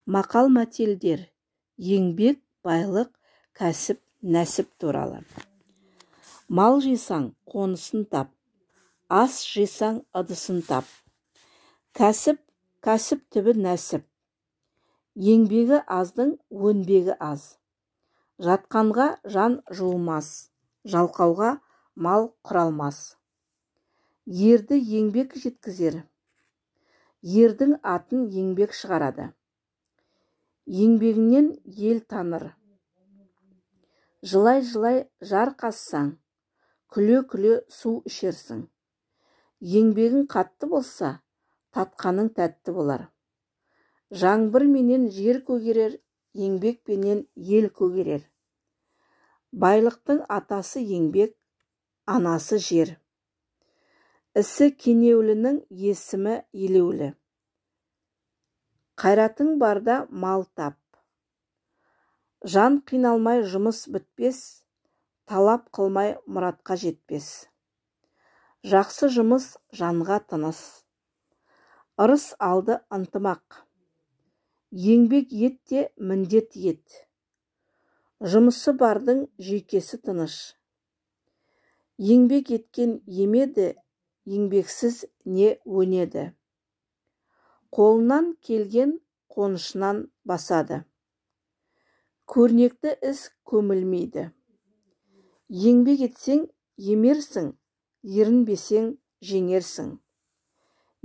Мақал-мәтелдер еңбек, байлық, кәсіп, нәсіп туралы. Мал жисаң, қонысын тап, ас жисаң, ыдысын тап. Кәсіп, кәсіп түбі нәсіп. Еңбегі аздың өнбегі аз. Жатқанға жан жуымас, жалқауға мал құралмас. Ерді еңбек жеткізер. Ердің атын еңбек шығарады. Еңбегіңнен ел таныр. Жылай-жылай жар қазсаң, күле-күле су ішерсің. Еңбегің қатты болса, татқаның тәтті болар. Жаңбырменен жер көгерер, еңбекпенен ел көгерер. Байлықтың атасы еңбек, анасы жер. Ісі кенеулінің есімі елеулі. Қайратың барда мал тап. Жан қиналмай жұмыс бітпес, талап қылмай мұратқа жетпес. Жақсы жұмыс жанға тыныс. Ырыс алды ынтымақ. Еңбек ет те міндет ет. Жұмысы бардың жүйкесі тыныш. Еңбек еткен емеді, еңбексіз не өнеді. Қолынан келген қонышынан басады. Көрнекті іс көмілмейді. Еңбек етсең емерсің, ерінбесең жеңерсің.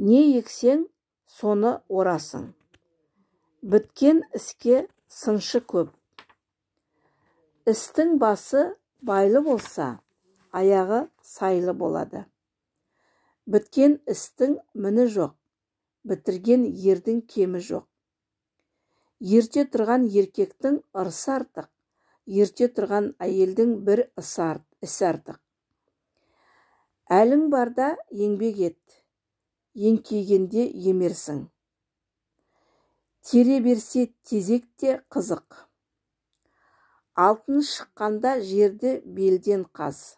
Не ексең, соны орасың. Біткен іске сыншы көп. Істің басы байлы болса, аяғы сайлы болады. Біткен істің міні жоқ, бітірген ердің кемі жоқ. Ерте тұрған еркектің ырысы артық, ерте тұрған әйелдің бір ісі артық. Әлің барда еңбек ет, еңкейгенде емерсің. Тере берсе тезек те қызық. Алтын шыққанда жерді белден қаз.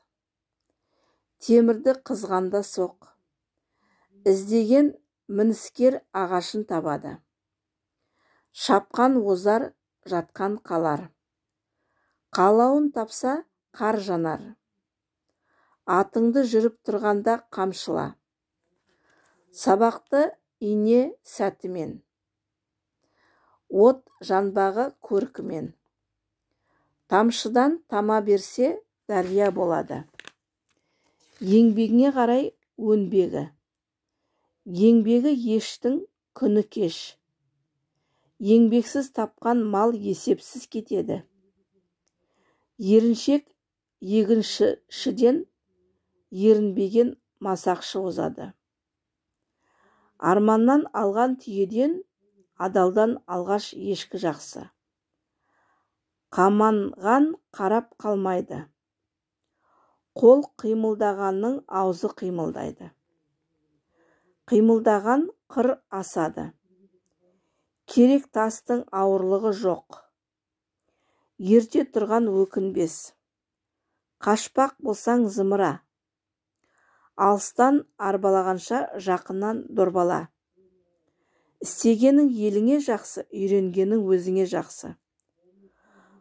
Темірді қызғанда соқ. Іздеген мініскер ағашын табады. Шапқан озар, жатқан қалар. Қалауын тапса, қар жанар. Атыңды жүріп тұрғанда қамшыла. Сабақты ине сәтімен. От жанбағы көркімен. Тамшыдан тама берсе, дария болады. Еңбегіңе қарай өнбегі. Еңбегі ештің күні кеш. Еңбексіз тапқан мал есепсіз кетеді. Еріншек егіншіден, ерінбеген масақшы озады. Арманнан алған түйеден, адалдан алғаш ешкі жақсы. Қаманған қарап қалмайды. Қол қимылдағанның аузы қимылдайды. Қимылдаған қыр асады. Керек тастың ауырлығы жоқ. Ерте тұрған өкінбес. Қашпақ болсаң зымыра. Алыстан арбалағанша жақыннан дорбала. Істегенің еліңе жақсы, үйренгенің өзіңе жақсы.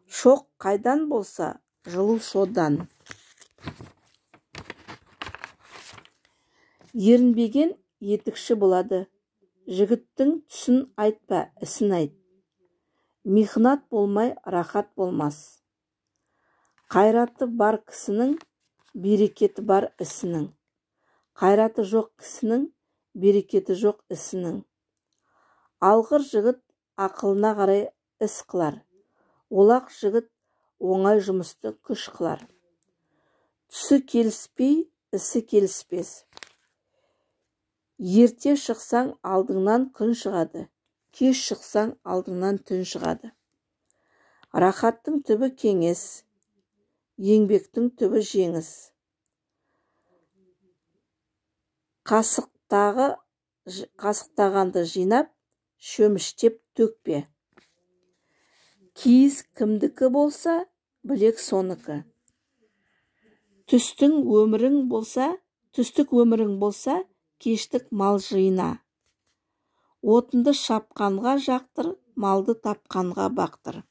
Шоқ қайдан болса, жылу содан. Ерінбеген етікші болады. Жігіттің түсін айтпа, ісін айт. Михнат болмай, рахат болмас. Қайраты бар кісінің, берекеті бар ісінің. Қайраты жоқ кісінің, берекеті жоқ ісінің. Алғыр жігіт ақылына қарай іс қылар. Олақ жігіт оңай жұмысты күш қылар. Түсі келіспей, ісі келіспес. Ерте шықсаң алдыңнан күн шығады, кеш шықсаң алдыңнан түн шығады. Рахаттың түбі кеңес, еңбектің түбі жеңіс. Қасықтағанды жинап, шөміштеп төкпе. Киіз кімдікі болса, білек соныкі. Түстік өмірің болса, кештік мал жиына. Отынды шапқанға жақтыр, малды тапқанға бақтыр.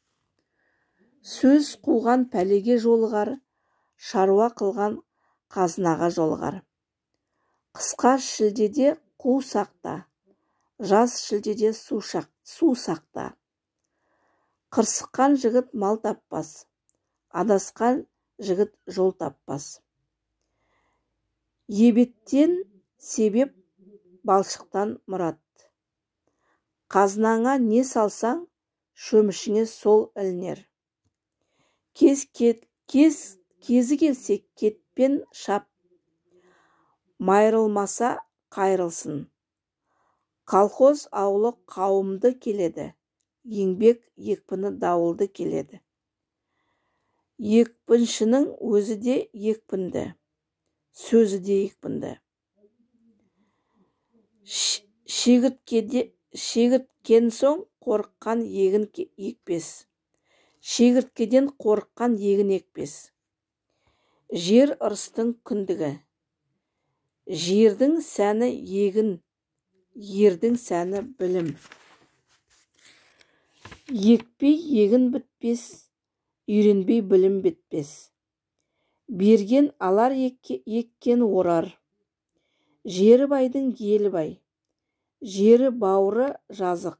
Сөз қуған пәлеге жолығар, шаруа қылған қазынаға жолығар. Қысқа шілдеде қу сақта, жаз шілдеде су сақта. Қырсыққан жігіт мал таппас, адасқан жігіт жол таппас. Ебеттен себеп, балшықтан мұрат. Қазынаңа не салсаң, шөмішіңе сол ілінер. Кезі келсе кетпен шап, майрылмаса қайрылсын. Колхоз ауылы қауымды келеді, еңбек екпіні дауылды келеді. Екпіншінің өзі де екпінді, сөзі де екпінді. Шегірткен соң қорыққан егін екпес. Шегірткеден қорыққан егін екпес. Жер ырыстың күндігі. Жердің сәні егін, ердің сәні білім. Екпей егін бітпес, үйренбей білім бітпес. Берген алар, еккен орар. Жері байдың елі бай, жері бауыры жазық.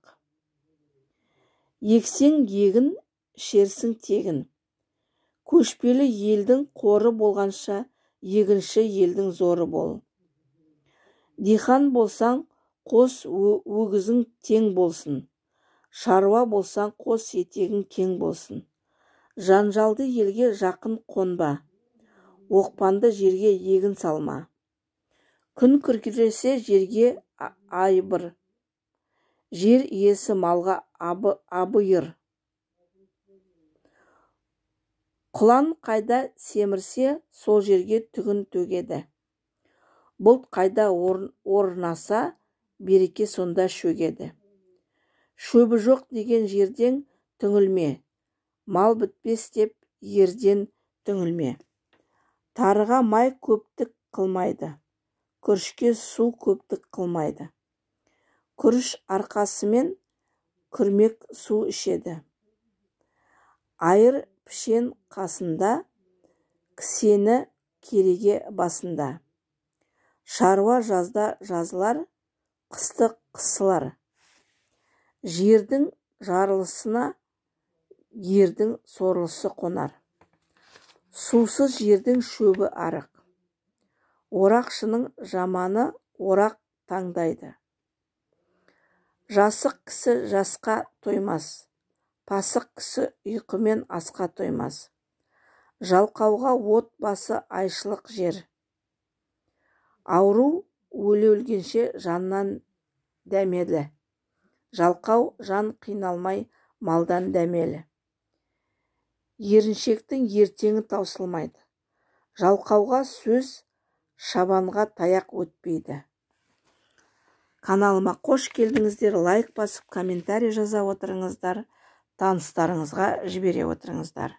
Ексең егін, ішерсің тегін. Көшпелі елдің қоры болғанша, егінші елдің зоры бол. Дихан болсаң, қос өгізің тең болсын. Шаруа болсаң, қос етегің кең болсын. Жанжалды елге жақын қонба, оқпанды жерге егін салма. Күн күркіресе жерге айбыр, жер иесі малға абыйыр. Құлан қайда семірсе, сол жерге түгін төгеді. Бұлт қайда орнаса, береке сонда шөгеді. Шөбі жоқ деген жерден түңілме, мал бітпес деп ерден түңілме. Тарыға май көптік қылмайды, күрішке су көптік қылмайды. Күріш арқасымен күрмек су ішеді. Айыр пішен қасында, кісені кереге басында. Шаруа жазда жазылар, қысты қысылар. Жердің жарылысына ердің сорлысы қонар. Сусыз жердің шөбі арық. Орақшының жаманы орақ таңдайды. Жасық кісі жасқа тоймас, пасық кісі ұйқымен асқа тоймас. Жалқауға от басы айшылық жер. Ауру өле өлгенше жаннан дәмелі. Жалқау жан қиналмай малдан дәмелі. Еріншектің ертеңі таусылмайды. Жалқауға сөз, шабанға таяқ өтпейді. Каналыма қош келдіңіздер. Лайк басып, комментарий жаза отырыңыздар. Таныстарыңызға жібере отырыңыздар.